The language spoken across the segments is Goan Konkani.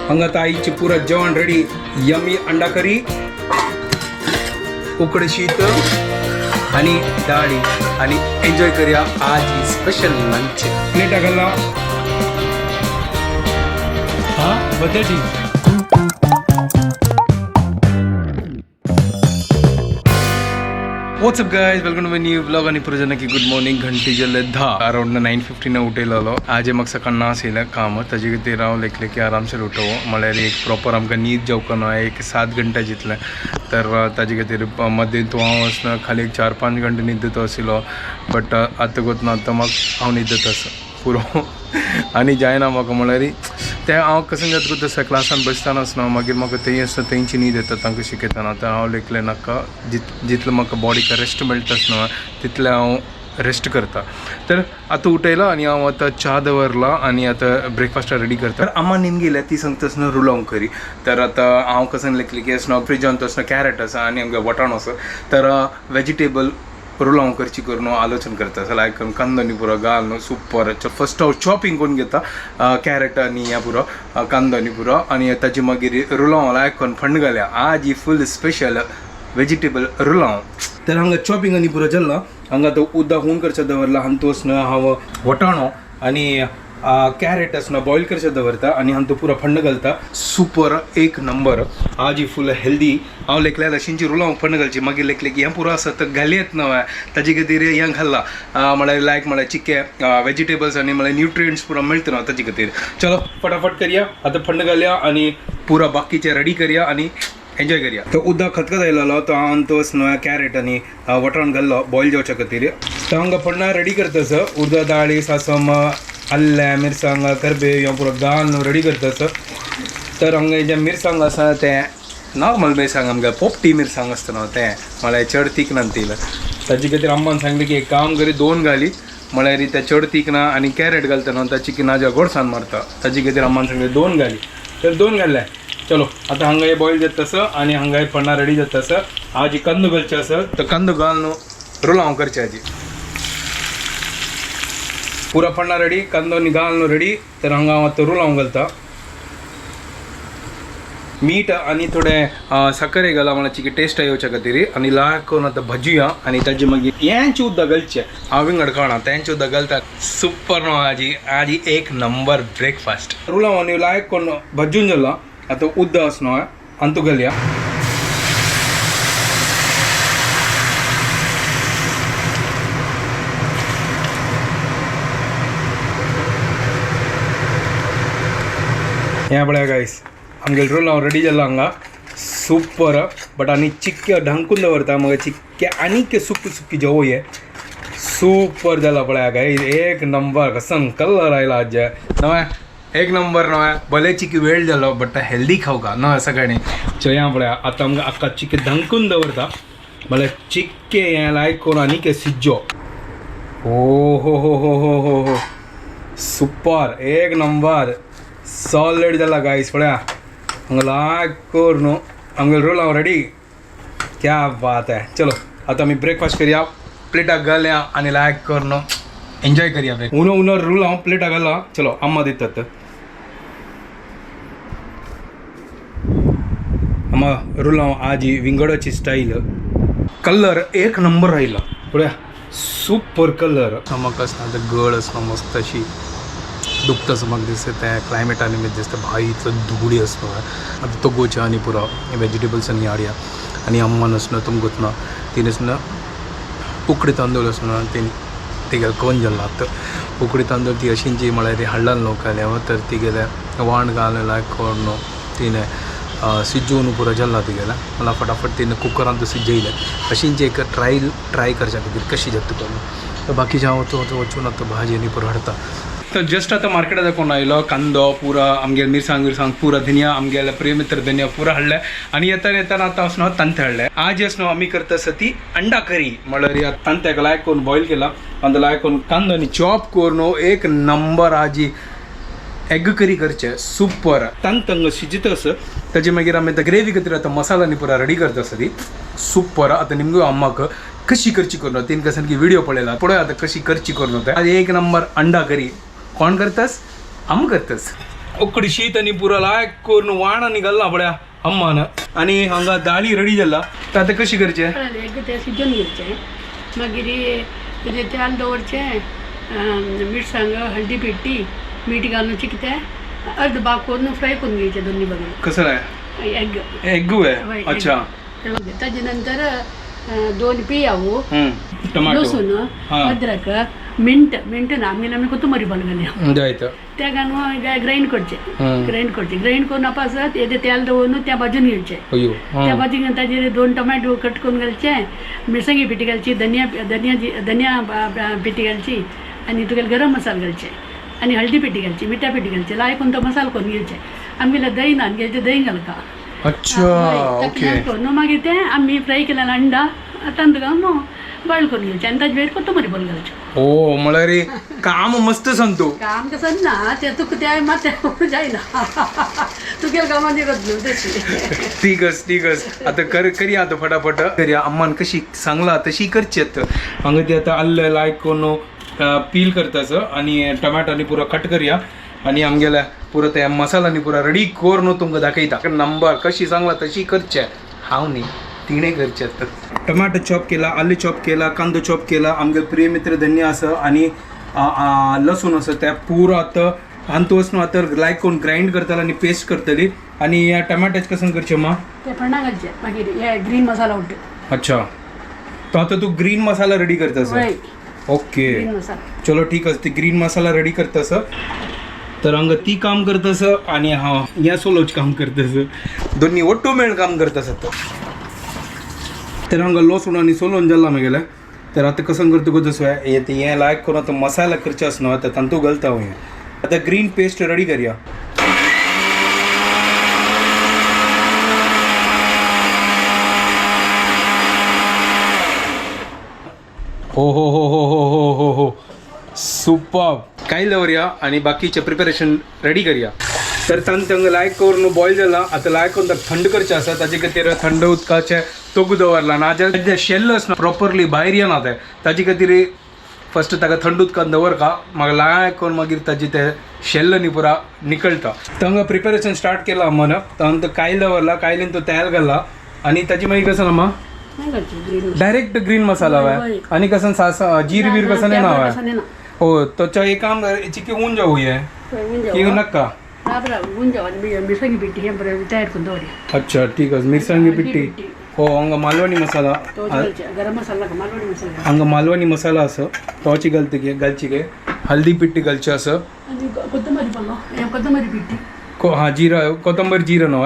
हांगा आतां आईची पुरा जेवण रेडी, यमी अंडा करी, उकडे शीत आणि डाळी आणि एन्जॉय करूया आज ही स्पेशल लंच. प्लेटा घाला. हा बटाटी. What's up guys, welcome to my new vlog. आणि पुरा की गुड मॉर्निंग. घंटे जले 10, अराउंड 9:15 उठयलेलो. आज म्हाका सकाळ ना आशिल्लें काम, ताजे खातीर हांव लेखलें की आरामशीर उठोवं, म्हळ्यार एक प्रॉपर आमकां न्हीद जावंक ना एक 7 घंटे जितलें. तर ताजे खातीर मदीं तूं हांव वचना खाली एक 4-5 घंटे न्हिदतो आशिल्लो. बट आतां गोत ना, आतां म्हाका हांव न्हिदत आसा पुरो आनी जायना म्हाका. म्हळ्यार तें हांव कशें जाता तसं क्लासान बसताना आसना, मागीर म्हाका थंय आसतना तेंची न्हीद येता तांकां शिकयतना. आतां हांव लेखलें नाका, जितलें म्हाका बॉडीक रेस्ट मेळटा आसना तितलें हांव रेस्ट करता. तर आतां उठयला आनी हांव आतां च्या दवरला आनी आतां ब्रेकफास्ट रेडी करता. तर अम्मा निमगिल्या ती सांगता आसतना रुलोंग करी. तर आतां हांव कशें लेखलें की आसना फ्रिजान आसना कॅरट आसा आनी आमगे वटाणो आसा, तर वेजिटेबल रुलांव करची करून आलोचन करता. लायक कांदो न्ही पुरो घाल न्हू सुपर. फर्स्ट हांव चॉपिंग करून घेता कॅरट आनी हें पुरो कांदो न्ही पुरो आनी ताजे मागीर रुलांव लायक करून फंड घाल्या. आज ही फूल स्पेशल वेजिटेबल रुलांव. तर हांगा चॉपिंग आनी पुरो जाल्लो. हांगा तो उदक हून करचें दवरला. हांतू आसना हांव वटाणो आनी कॅरेट आसना बॉयल करचें दवरता आनी हांतू पुरो फंड घालता. सुपर, एक नंबर. आज ही फूल हेल्दी. हांव लेखल्या लशींची रुलां फंड घालची, मागीर लेखले की हें पुरो आसा तर घालयेत न्हय, ताजे खातीर हें घाल्ला. म्हळ्यार लायक म्हळ्यार चिके वेजिटेबल्स आनी म्हळ्यार न्युट्रियंट्स पुरो मेळटा न्हू ताजे खातीर. चलो फटाफट करया, आतां फंड घालया आनी पुरो बाकीचें रेडी करया आनी एन्जॉय करया. तो उदक खतखत आयलेलो, तो हांव तो न्हय कॅरेट आनी वटाण घाल्लो बॉयल जावच्या खातीर. तो हांगा फण्णां रेडी करता सर. उर्द दाळी, सासम, आल्लें, मिरसांग, करबेव हें पुरो घालून रेडी करता सर. तर हांगा जें मिरसांग आसा तें नॉर्मल मिरसांग, आमगे पोपटी मिरसांग आसता न्हू तें, म्हळ्यार चड तीख ना तिला. ताजे खातीर अम्मान सांगलें की एक काम करी, 2 घाली, म्हळ्यार तें चड तीख ना आनी कॅरेट घालता न्हू ताची की नाजा गोडसान मारता. ताजे खातीर अम्मान सांगलें 2 घाली, तर 2 घाल्ले. चलो आतां हांगा हे बॉयल जाता आसा आनी हांगा हे फण्णां रेडी जाता आसा. आजी कंदो घालचे आसा, तर कंदो घालून रुलांव करचें. आजी पुरा फण्णां रेडी, कंदो आनी घालून रेडी. तर हांगा हांव आतां रुलांव घालता. मीठ आनी थोडें साकर घाला म्हळ्यार चिकी टेस्ट येवच्या खातीर. आनी लायक करून आतां भजुया आनी ताजे मागीर हेंच उदक घालचें. हांव विंगड खाणा तेंच उदक घालता. सुपर न्हू आजी, आजी एक नंबर ब्रेकफास्ट. रुलांव आनी लायक करून भजून जाला. आतां उदक आसा न्हू अंतू घालया. हें पळया गायस, आमगेले रुलांव रेडी जाला हांगा सुपर. बट आनी चिक्के ढांकून दवरता, मगे चिक्के आनीक सुकी सुकी जेवय. सुपर जाला पळया गायस, एक नंबर. कसं कलर आयला आज नव्या, एक नंबर नव्या. भले चिकी वेळ जालो बट हेल्दी खावका न्हय सगळ्यांनी. चोया पळया आतां आमकां आक्का चिके धांकून दवरता, म्हळ्यार चिक्के हें लायक करून आनीक सिज्जो. ओ हो हो हो हो हो हो, सुपर, एक नंबर सॉलिड जाला गायस. पळया हांगा लायक कर न्हू आमगेलो रोल रेडी. क्या बात है. चलो आतां आमी ब्रेकफास्ट करया, प्लेटाक घालया आनी लायक कर न्हू एन्जॉय करया. उनो उनो रोल हांव प्लेटाक घाला. चलो अम्मा दितात. अम्मा रोल हांव आजी विंगडाची स्टायल, कलर एक नंबर राहिला पळया, सुपर कलर. म्हाका आसना आतां गळ आसना मस्त अशी दुखता असं म्हाका दिसता. त्या क्लायमेटा निमित्त दिसता भाई इतलो धुळी आसता. आतां तो गोच्या आनी पुरो वेजिटेबल्स आनी हाडया. आनी अम्मान आसना तुमकां ना तीन आसना उकडे तांदूळ आसना तीन तिगेले कोण जाल्ला. आतां उकडे तांदूळ ती अशींची म्हळ्यार ती हाडला न्हू काल्याव, तर तिगेले वाण घालून लायक करून न्हू तिणें सिजोवन पुरो जाल्ला तिगेलें. मला फटाफट तिणें कुकरांत सिजयलें. अशींची एक ट्राय करच्या खातीर कशी जाता करून. तर बाकीचें हांव वचून वचून आतां भाजी आनी पुरो हाडटा. तर जस्ट आतां मार्केटात कोण आयलो, कांदो पुरा आमगेले मिरसांग विरसांग पुरा धनिया, आमगेले प्रियमित्र धनिया पुरा हाडले. आनी येताना येताना आतां आसनो तांते हाडले. आज आसनो आमी करता आसा ती अंडा करी. म्हळ्यार तांत्याक लायक करून बॉयल केला, कांदो लायक करून कांदो आनी चॉप करून एक नंबर आजी एग करी करचे सुपर. तांतंग शिजत आसा ताजे मागीर आमी आतां ग्रेवी खातीर आतां मसाला आनी पुरा रेडी करता आसा ती सुपर. आतां निमगो अम्माक कशी करची करून तीन कसन की व्हिडिओ पळयला, पळय आतां कशी करची करून. आज एक नंबर अंडा करी कोण करतस, आम करतस. उकडी शीत आनी पुरा लायक करून वाण आनी घालला पळया अम्मान. आनी हांगा दाळी रेडी जाला. तर आतां कशी करचें? एक तें शिजोवन घेवचें, मागीर तेजें तेल दवरचें, मिरसांग हळदी पिट्टी मीठ घालून चिकतें अर्द भाग करून फ्राय करून घेवचें दोन्ही बाजून. कसं आहे? एग. एग आहे. अच्छा. ताजे नंतर 2 पियावो, टमाटो, लसूण, अद्रक, मिंट. मिंट ना आमगेले आमी कोथंबरी पण घालया. जायत. त्या घालून ग्रायंड करचें. ग्रायंड करचें, ग्रायंड करून आपासत येदें तेल दवरून त्या भाजून घेवचें. अयो. त्या भाजी घेवन ताजेर 2 टोमॅटो कट करून घालचे, मिरसांगी पिठी घालची, धनिया धनिया धनिया पिठी घालची आनी तुगेले गरम मसालो घालचे आनी हळदी पिठी घालची, मिठा पिठी घालची, लायक करून तो मसालो करून घेवचे. आमगेले दही ना आमगेले दही घालका. अच्छा, ओके. करून मागीर तें आमी फ्राय केलेलें अंडा तांदूळ घालून बॉयल करून घेवचें आनी ताजे वयर कोथंबरी बॉयल घालचें. हो, म्हळ्यार काम मस्त सांगतो. काम कसं ना ते तुका ते मात जायना, तुगेले कामां करत न्हू तशी. ठीकच ठीकच. आता कर करया आता फटाफट करया. अम्मान कशी सांगला तशी करची. आता हांगा ती आता आल्लें लायक करून पील करतास आणि टमाटो आनी पुरा कट करया आणि आमगेल्या पुरा त्या मसाला पुरा रेडी करून तुमकां दाखयता. नंबर कशी सांगला तशी करचे. हांव न्ही, तिणें करचें. आता टमाटो चॉप केला, आलें चॉप केला, कांदो चॉप केला, आमगे प्रिय मित्र धन्य आसा आणि लसूण आसा त्या पुरो आतां हांतू वचून आतां लायक करून ग्रायंड करतलो आनी पेस्ट करतली. आनी ह्या टमाट्याचे कसं करचें मा? ते फण्णा घालचे मागीर हे ग्रीन मसाला उडटा. अच्छा, तो आता तू ग्रीन मसाला रेडी करतास? वय. ओके. ग्रीन मसाला. चलो ठीक आसा, ती ग्रीन मसाला रेडी करतास. तर हांगा ती काम करतास आणि हांव ह्या सोलोच काम करतास. दोन्ही ಒಟ್ಟು मेळ काम करतास. आतां तर हांगा लसूण आनी सोलोन जाला मागेलें. तर आतां कसं करता गो जसो हें हें लायक करून आतां मसाला करचें आसा न्हू, आतां तांतू घालता हांव. हें आतां ग्रीन पेस्ट रेडी करया. हो हो हो हो हो हो हो हो, सुपर. काय दवरया आणि बाकीचें प्रिपरेशन रेडी करया. तर तांकां लायक करून बॉयल जाला. आतां लायक करून ताका थंड करचें आसा. ताजे खातीर थंड उदकाचें तोगू दवरला. नाजाल्यार तें शेल्ल आसना प्रॉपरली भायर येना तें. ताजे खातीर फस्ट ताका थंड उदकान दवरका, मागीर लायक करून मागीर ताजें तें शेल्ल न्ही पुरा निकळटा. तांकां प्रिपरेशन स्टार्ट केलां अम्मान. तांकां कायल दवरला, कायलीन तो तेल घाला आनी ताजी मागीर कसं अम्मा? घालचें. डायरेक्ट ग्रीन मसाला वय. आनी कसं सास जीर बीर कसं नाही ना? ना. हो, तो एक काम चिकी होऊन जाऊ हे की नका? मिरसांगी पिठी हें बरें तयार करून दवरया. अच्छा, ठीक आहे. मिरसांगी पिठी. हो, हांगा मालवणी मसाला. गरम मसाला, मालवणी मसाला. हांगा मालवणी मसाला असं तोची घालते की घालची काय हल्दी पिठी घालची असं. आनी कोथंबरी पल्लो हें कोथंबरी पिठी. हा जिरा, कोथंबीर जिरा न्हू?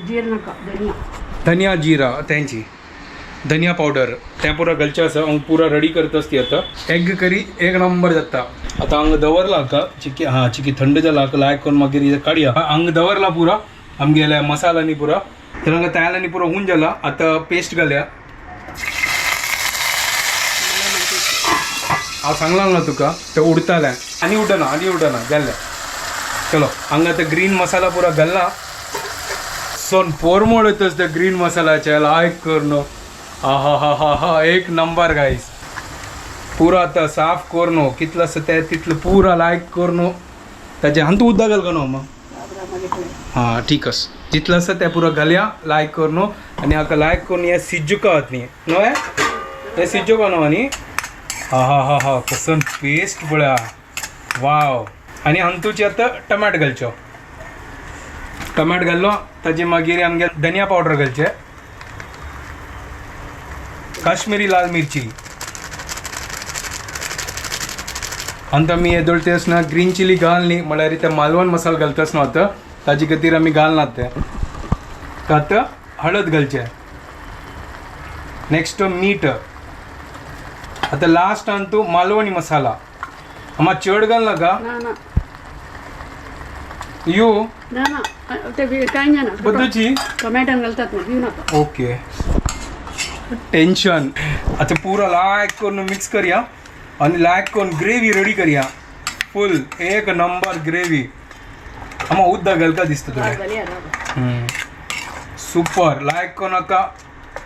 जीर नाका, धनिया. धनिया जिरा त्यांची धनिया पावडर त्या पुरा घालचें आसा. हांव पुरा रेडी करतास ती. आतां एग करी एक नंबर जाता. आतां हांगा दवरला हाका चिकी. हा चिकी थंड जाला, हाका लायक करून मागीर काडया. हांगा दवरला पुरा आमगेल्या मसाला न्ही पुरा. तर हांगा तेल आनी पुरो होऊन जाला. आतां पेस्ट घालया. हांव सांगलां ना तुका तें उडतालें आनी उडना आनी उडना जाल्लें. चलो, हांगा आतां ग्रीन मसाला पुरा घालला. सोन पोरमोळ येतच त्या ग्रीन मसाल्याचे लायक करून. हा हा हा हा हा, एक नंबर गाईस. पुरा आतां साफ करून कितलं आसा तें तितलं पुरा लायक करून ताजें हांतू उदक घाल न्हू मग. हां, ठीक आसा. जितलं आसा तें पुरो घालया लायक करून आनी हाका लायक करून हें सिज्जुका न्ही न्हय हें सिज्जुका न्हू. आनी हा हा हा हा, कसं पेस्ट पळया, वाव. आनी हातूंत आतां टमाट घालचो. टमाट घाल्लो, ताजे मागीर आमगे धनिया पावडर घालचे, काश्मीरी लाल मिरची. आनी आमी येदोळ आसतना ग्रीन चिली घाल न्ही, म्हळ्यार ते मालवण मसालो घालतास न्हू आतां, ताजे खातीर आमी घालनात ते. आतां हळद घालचें, नेक्स्ट मीठ. आतां लास्टान तूं मालवणी मसाला. आमा चड घाल नाका. ना ना. यो. ना ना, ते कांय जायना. पद्दची. टोमॅटो घालतात ना, दिवं नाका. Okay, tension. आतां पुरा लायक करून मिक्स करया आनी लायक करून ग्रेवी रेडी करया. फुल एक नंबर ग्रेवी. आमा उदक घालता दिसता थोडें. सुपर. लायक करून नाका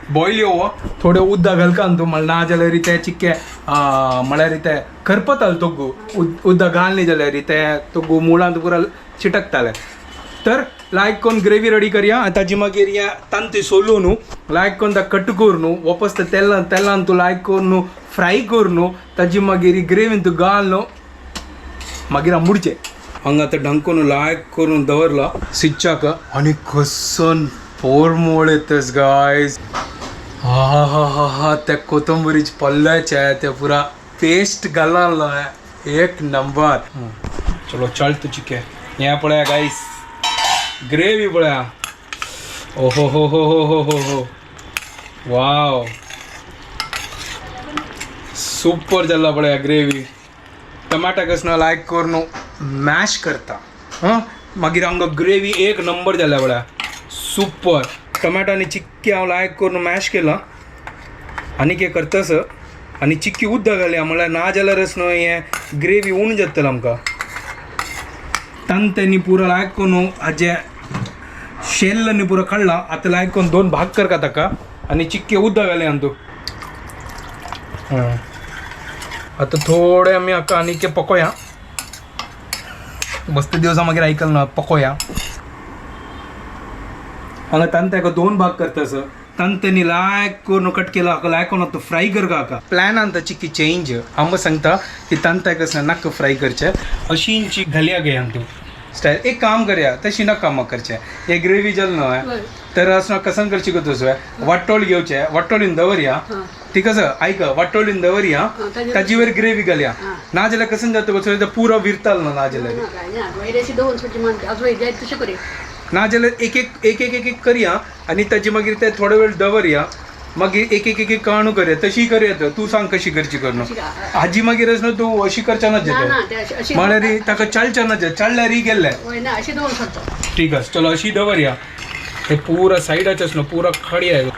बॉयल येवो, थोडें उदक घालका न्हू तूं, म्हणल्यार ना जाल्यार तें चिक्के म्हळ्यार तें करपतालें तोगू. उदक घाल न्ही जाल्यार तें तोगू मुळांत पुरा चिटकताले. तर लायक करून ग्रेवी रेडी करया आनी ताजी मागीर हें तांती सोलू न्हू लायक करून ता कट कर न्हू वापस ते तेलान तेलान तूं लायक करून न्हू फ्राय कर न्हू ताजी मागीर ही ग्रेवीन तूं घाल न्हू मागीर आंबुडचें. हांगा आतां ढांकून लायक करून दवरला सिच्चाक आनी कसन पोरमोळ येतस गायज. हा हा हा हा हा, त्या कोथंबरीच पल्ल्याचे ते पुरा पेस्ट घाला एक नंबर. चलो चल तू चिके हे पळया गायस ग्रेवी पळया. ओहो हो हो हो हो हो हो वाव सुपर जाला पळया ग्रेवी. टमाटा कसं लायक करून मॅश करता हां मागीर हांगा ग्रेवी एक नंबर जाल्या पळया सुपर. टमाटो आनी चिक्की हांव लायक करून मॅश केला आनी कितें करतास आनी चिक्की उदक घालया म्हणल्यार ना जाल्यारच न्हय हें ग्रेवी उण जातलें आमकां. तांत्यांनी पुरो लायक करून हाजें शेल्ल न्ही पुरो काडला आतां लायक करून दोन भाग करता ताका आनी चिक्की उदक घालया अंतू. आतां थोडे आमी हाका आनी कितें पकोया मस्त दिवसा मागीर आयकल ना पकोया. हांगा तांत्याक दोन भाग करता सर. तांत्यांनी लायक करून कट केला हाका लायक करून आतां फ्राय करता हाका. प्लॅन आतां चिक्की चेंज आमकां सांगता की तांत्याक आसना नाका फ्राय करचें अशींची घालया गे हांगा स्टायल. एक काम करया तशी नाका कामां करचें हे ग्रेवी जाल न्हय तर असं कसन करची गो तसो वाटोळ घेवचें वाटोळीन दवरया. ठीक आसा आयक वाटोळीन दवरया ताजी वयर ग्रेवी घालया ना जाल्यार कसन जाता गो पुरो विरताल ना जाल्यार ना जाल्यार एक एक एक एक एक एक करया आनी ताजी मागीर ते थोडो वेळ दवरया मागीर एक एक एक एक काणू करया तशी करया. तूं सांग कशी करची करून हाजी मागीर न्हू तूं अशी करच्या ना म्हळ्यार ताका चालच्या ना चालल्यार गेल्ले. ठीक आसा चलो अशी दवरया. हे पुरा सायडाचेच न्हू पुरा खडी आहे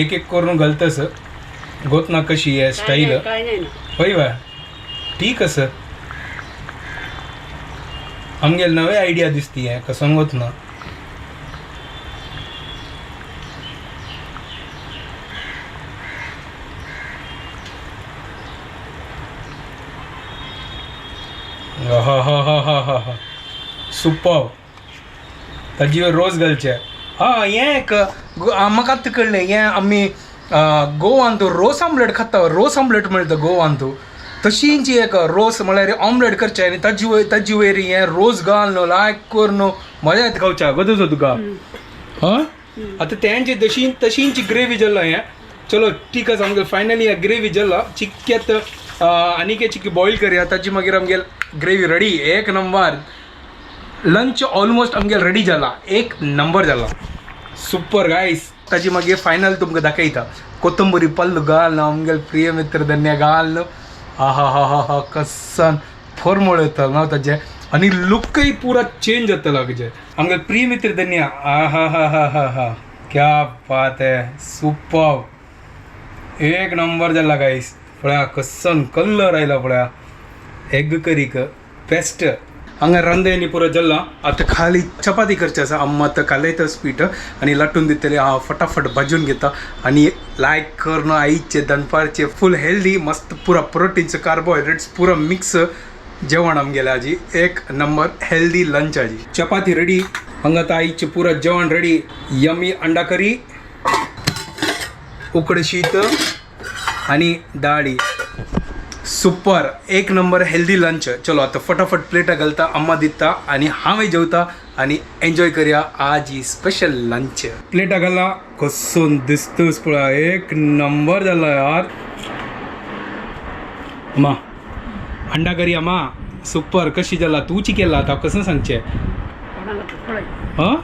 एक एक करून घालतस गोत ना कशी आहे स्टाईल हय वा ठीक आसा. आमगेले नवे आयडिया दिसती हे कसं गोत ना. हा हा हा हा हा हा सुपर. ताजी रोज घालचे हा हें एक म्हाका आतां कळ्ळें हें आमी गोवान तूं रोस आमलेट खाता रोस आमलेट मेळटा गोवान तूं तशींची एक रोस म्हळ्यार ऑमलेट करचें आनी ताजी वयर ताजी वयर हें रोस घाल न्हू लायक कर न्हू मजा येता खावच्या गो तुका. हां आतां तेंचे तशी तशींची ग्रेवी जाला हें. चलो ठीक आसा आमगेले फायनली ग्रेवी जाला चिक्क्यात आनीक चिक्की बॉयल करया ताजी मागीर आमगेले ग्रेवी रेडी. एक नंबर लंच ऑलमोस्ट आमगेले रेडी जाला एक नंबर जाला सुपर गायस. ताजी मागीर फायनल तुमकां दाखयता कोथंबरी पल्लू घाल आमगेले प्रिय मित्र धन्या घाल. हा हा हा हा हा कसन फॉर्मोळ येता ना ताजें आनी लुकय पुरा चेंज जातलो हाजें आमगेले प्रिय मित्र धन्या. आ हा हा हा हा हा क्या बात है सुपर एक नंबर जाला गायस. पळया कसन कलर आयला पळया एग करीक बेस्ट. हांगा रांदे पुरो जाल्ला आतां खाली चपाती करची आसा. अम्मा आतां कालयताच पीठ आनी लाटून दितली. हांव फटाफट भाजून घेता आनी लायक करून आईचे दनपारचे फूल हेल्दी मस्त पुरा प्रोटीन्स कार्बोहायड्रेट्स पुरा मिक्स जेवण आमगेलें आजी एक नंबर हेल्दी लंच आजी. चपाती रेडी. हांगा आतां आईचें पुरा जेवण रेडी. यमी अंडा करी उकड शीत आनी दाळी सुपर एक नंबर हेल्दी लंच. चलो आता फटाफट प्लेटा घालता अम्मा दिता आनी हांवें जेवता आनी एन्जॉय करया आज ही स्पेशल लंच. प्लेटा घाला कसून दिसतूच पळय एक नंबर जाला यार. अम्मा अंडा करी अम्मा सुपर कशी जाला तूची केला आता कसं सांगचें हां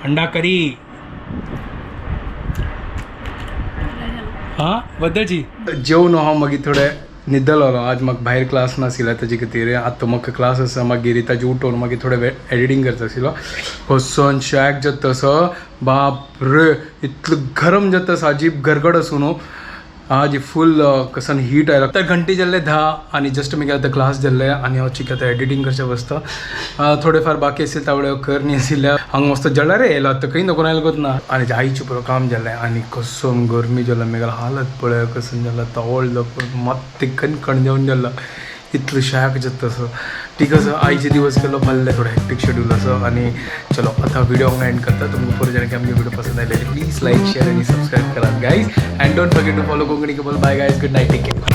अंडा करी हां बद्दलची जेवन हांव मागीर थोडे न्हिदलो. आज म्हाका भायर क्लास नाशिल्लो ताजे खातीर आतां म्हाका क्लास आसा मागीर ताजे उठोवन मागीर थोडे वेळ एडिटींग करता आशिल्लो. कसोन शॅक जाता तसो बाप रे इतलो गरम जाता अजीब गरगड आसूं न्हू आज फूल कसन हीट आयला. तर घंटे जाल्ले 10 आनी जस्ट मागीर आतां क्लास जाल्ले आनी हांव चिक आतां एडिटींग करचें बसता. थोडे फार बाकी आशिल्ले तावडे करनी आशिल्ल्या. हांगा मस्त जळ्ळा रे येयलो आतां खंय नको आयलो ना. आनी आईचें पुरो काम जालें आनी कसून गरमी जाल्या मेगेलो हालत पळय कसून जाला तवळ मात्ते कणकण जावन जाला. इतलो शाक जाता तसो. ठीक आसा, आयचे दिवस केलो भल्ले थोडे हेक्टिक शेड्यूल असो. आणि चलो, आता व्हिडिओ हांगा एंड करता. तुमकां पुरो जाणांकी आमगे व्हिडिओ पसंद आयले, प्लीज लाईक, शेअर आणि सबस्क्राईब करात guys, and don't forget to follow Konkani Couple. Bye guys, good night, take care.